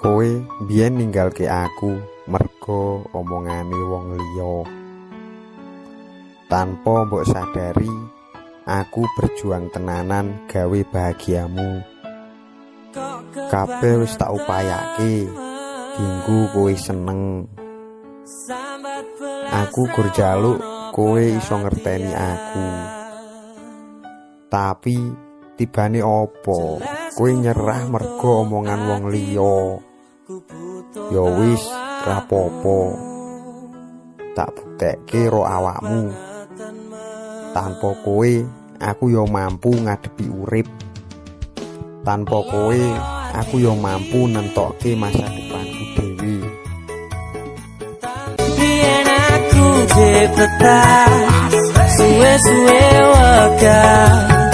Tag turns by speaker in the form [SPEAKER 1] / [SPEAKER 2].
[SPEAKER 1] Kowe mbiyen ninggalke aku merga omongane wong liya. Tanpa mbok sadari, aku berjuang tenanan gawe bahagiamu. Kabeh wis tak upayake dinggo kowe seneng. Aku gur njaluk kowe iso ngerteni aku. Tapi tibane opo? Kowe nyerah merga omongan wong liya. Ya wis, rapopo. Tak buktekke ro awakmu. Tanpa kowe, aku ya mampu ngadepi urip. Tanpa kowe, aku ya mampu nentokke masa depanku dhewe.
[SPEAKER 2] Biyen aku betah, suwe-suwe wegah.